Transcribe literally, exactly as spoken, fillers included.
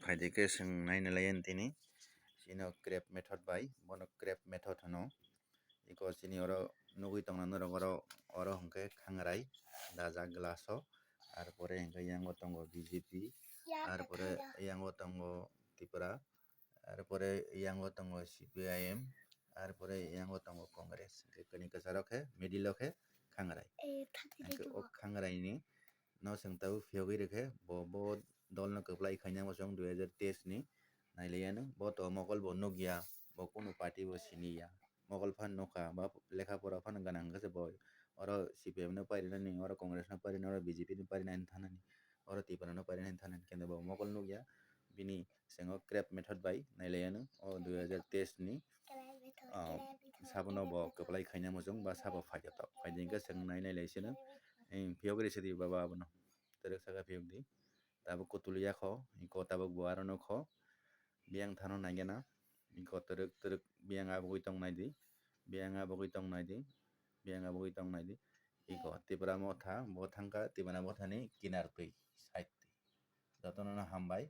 Phaidi khe chwng naina lai tini. Chini o crab method bai, bono crab method hwno. Iko chini oro nugwi tongna norok oro, oro hwnkhe khangrai, dajak glass o. Arpore hwnkhe yango tongo B J P, arpore yango tongo Tripura, arpore yango tongo C P I M, arpore yango tongo Congress. Hwnkhe kani kwcharo khe middle o khe khangrai. Hwnkhe o khangrai ni no chwng tabuk phiyogwi rwkhe, bo, bo dol no kwplai khaina muchung dui hajar teis ni nailaiya no. Bo to mokol bo nukya, bo kunu party bo siniya. Mokol phan nukha, ba lekha pora phan gwnang khe se bo oro C P M no parinani, oro Congress no parinani, oro B J P no parinani thanani, oro Tripura no parinani thanani, khe bo mokol nukya. Bini chwng o crab method bai nailaiya no o dui hajar teis ni, ah, sabono bo kwplai khaina muchung ba sabo phaikha tok. Phaidi hwnkhe chwng nai nailai sino. Phiyogwi rwsidi baba abono. Twrwk saka phiyokdi. Tabuk kutulya kho, iko tabuk bo aro no kho. Biyang thano naigena. Iko twrwk twrwk biyang abugwi tong naidi. Biyang abugwi tong naidi. Biyang abugwi tong naidi. Iko Tipra motha, bo thangkha Tipra mothani kinar twi, side twi. Jotono no hambai.